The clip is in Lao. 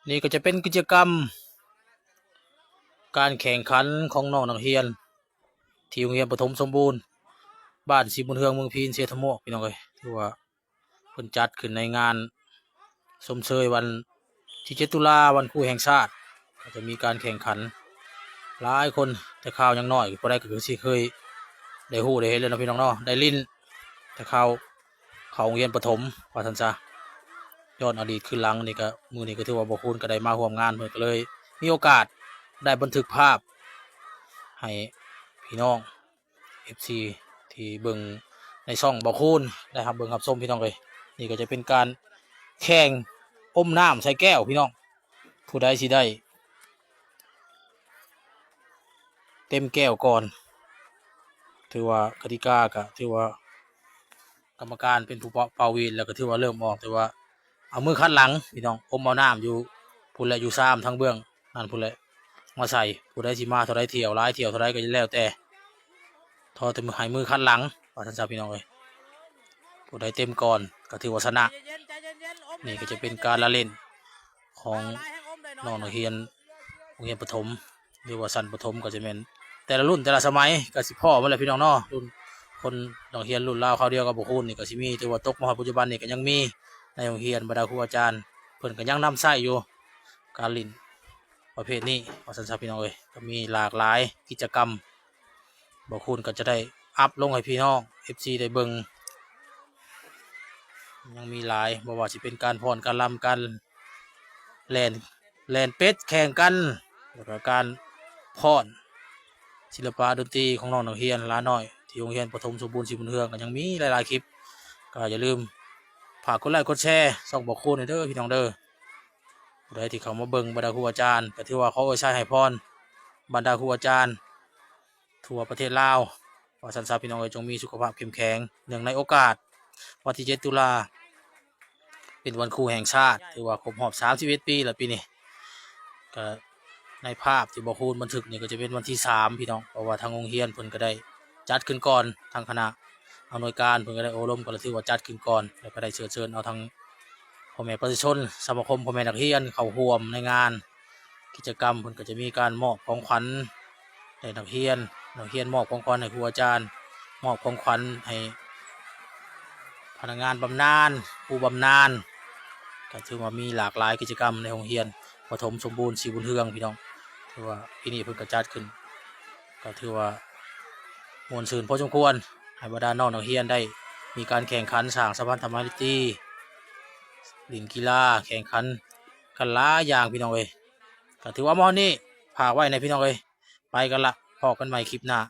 ນີ້ກໍຈະເປັນກິດຈະກຳການແຂ່ງຂັນຂອງນ້ອງນັກຮຽນ ທີ່ໂຮງຮຽນປະຖົມສົມບູນ ບ້ານສີບຸນເຮືອງ ເມືອງພີນ ເຊທະມວກ ພີ່ນ້ອງເອີຍ. ຖືວ່າເພິ່ນຈັດຂຶ້ນໃນງານຊົມເຊີຍວັນທີເຈັດ ຕຸລາ ວັນຄູແຫ່ງຊາດ ກໍຈະມີການແຂ່ງຂັນຫຼາຍຄົນ ແຕ່ຂ່າວຍັງນ້ອຍ ຜູ້ໃດກໍຄືຊິເຄີຍໄດ້ຮູ້ໄດ້ເຫັນແລ້ວເນາະ ພີ່ນ້ອງເນາະ ໄດ້ຫຼິ້ນແຕ່ຂ່າວ ເຂົ້າໂຮງຮຽນປະຖົມວ່າຊັ້ນຊະ ຍ້ອນອະດີດຄືນຫຼັງ. ນີ້ກໍ ມື້ນີ້ກໍຖືວ່າບ່າວຄູນກໍໄດ້ມາຮ່ວມງານ ເພິ່ນກໍເລີຍມີໂອກາດໄດ້ບັນທຶກພາບໃຫ້ພີ່ນ້ອງເອັຟຊີທີ່ເບິ່ງໃນຊ່ອງບ່າວຄູນໄດ້ຮັບເບິ່ງຮັບຊົມ ພີ່ນ້ອງເອີຍ. ນີ້ກໍຈະເປັນການແຂ່ງອົມນ້ຳໃສ່ແກ້ວ ພີ່ນ້ອງ ຜູ້ໃດຊິໄດ້ເຕັມແກ້ວກ່ອນ. ຖືວ່າກະຕິກາກະຖືວ່າກຳມະການເປັນຜູ້ເປົ່າ ເປົ່າຫວີດ ແລ້ວກະຖືວ່າເລີ່ມອອກ ແຕ່ວ່າເອົາມືຂັດຫຼັງ ພີ່ນ້ອງ ອົມເອົານ້ຳຢູ່ພຸ້ນແຫຼະ ຢູ່ຊາມທາງເບື້ອງນັ້ນພຸ້ນແຫຼະ ມາໃສ່. ຜູ້ໃດຊິມາເທົ່າໃດຖ້ຽວ ຫຼາຍຖ້ຽວເທົ່າໃດກໍແລ້ວແຕ່ ຂໍແຕ່ໃຫ້ມືຂັດຫຼັງວ່າຊັ້ນຊະ ພີ່ນ້ອງເອີຍ. ຜູ້ໃດເຕັມກ່ອນກໍຖືວ່າຊະນະ. ນີ້ກໍຈະເປັນການລະຫຼິ້ນຂອງນ້ອງນັກຮຽນໂຮງຮຽນປະຖົມ ຫຼືວ່າຊັ້ນປະຖົມ ກໍຈະແມ່ນແຕ່ລະລຸ້ນແຕ່ລະສະໄໝກໍຊິພໍ້ໝົດແຫຼະ ພີ່ນ້ອງເນາະ. ລຸ້ນຄົນນັກຮຽນລຸ້ນລາວຄາວດຽວກັບພວກຄູນນີ້ກໍຊິມີ ຖືວ່າຕົກມາຮອດປັດຈຸບັນນີ້ກໍຍັງມີໃນໂຮງຮຽນ. ບັນດາຄູອາຈານເພິ່ນກໍຍັງນຳໃຊ້ຢູ່ ການຫຼິ້ນປະເພດນີ້ວ່າຊັ້ນຊະ ພີ່ນ້ອງເອີຍ. ກໍມີຫຼາກຫຼາຍກິດຈະກຳ ບ່າວຄູນກໍຈະໄດ້ອັບລົງໃຫ້ພີ່ນ້ອງເອັຟຊີໄດ້ເບິ່ງ ຍັງມີຫຼາຍ ບໍ່ວ່າຊິເປັນການຟ້ອນ ການລຳ ການແລ່ນ ແລ່ນເປັດແຂ່ງກັນ ແລ້ວກໍການຟ້ອນ ສິລະປະດົນຕີຂອງນ້ອງນັກຮຽນຫຼານ້ອຍ ທີ່ໂຮງຮຽນປະຖົມສົມບູນສີບຸນເຮືອງ ກໍຍັງມີຫຼາຍໆຄລິບ. ກໍຢ່າລືມຝາກກົດໄລກົດແຊຊ່ອງບ່າວຄູນແດ່ເດີ ພີ່ນ້ອງເດີ. ຜູ້ໃດທີ່ເຂົ້າມາເບິ່ງ ບັນດາຄູອາຈານ ກໍຖືວ່າຂໍອວຍໄຊໃຫ້ພອນບັນດາຄູອາຈານທົ່ວປະເທດລາວ ວ່າຊັ້ນຊະ ພີ່ນ້ອງເອີຍ. ຈົ່ງມີສຸຂະພາບເຂັ້ມແຂງ ເນື່ອງໃນໂອກາດວັນທີເຈັດ ຕຸລາ ເປັນວັນຄູແຫ່ງຊາດ ຖືວ່າຄົບຮອບສາມສິບເອັດປີແລ້ວປີນີ້. ກໍໃນພາບທີ່ບ່າວຄູນບັນທຶກນີ້ ກໍຈະເປັນວັນທີສາມ ພີ່ນ້ອງ ເພາະວ່າທາງໂຮງຮຽນເພິ່ນກໍໄດ້ຈັດຂຶ້ນກ່ອນ ທາງຄະນະອຳນວຍການເພິ່ນກໍໄດ້ໂອ້ລົມກັນ ແລ້ວຖືວ່າຈັດຂຶ້ນກ່ອນ ແລ້ວກໍໄດ້ເຊີນເຊີນເອົາທັງພໍ່ແມ່ປະຊາຊົນ ສະມາຄົມພໍ່ແມ່ນັກຮຽນເຂົ້າຮ່ວມໃນງານ ກິດຈະກຳ. ເພິ່ນກໍຈະມີການມອບຂອງຂວັນໃຫ້ນັກຮຽນ ນັກຮຽນມອບຂອງຂວັນໃຫ້ຄູອາຈານ ມອບຂອງຂວັນໃຫ້ພະນັກງານບຳນານ ຄູບຳນານ. ກໍຖືວ່າມີຫຼາກຫຼາຍກິດຈະກຳໃນໂຮງຮຽນປະຖົມສົມບູນສີບຸນເຮືອງ ພີ່ນ້ອງ. ຖືວ່າປີນີ້ເພິ່ນກໍຈັດຂຶ້ນ ກໍຖືວ່າມ່ວນຊື່ນພໍສົມຄວນ ໃຫ້ບັນດານ້ອງນັກຮຽນໄດ້ມີການແຂ່ງຂັນ ສ້າງສະພັນທຳມາດຕຣີ ຫຼິ້ນກິລາ ແຂ່ງຂັນກັນຫຼາຍຢ່າງ ພີ່ນ້ອງເອີຍ. ກໍຖືວ່າມາຮອດນີ້ ຝາກໄວ້ນະ ພີ່ນ້ອງເອີຍ. ໄປກັນລະ ພໍ້ກັນໃໝ່ຄລິບໜ້າ.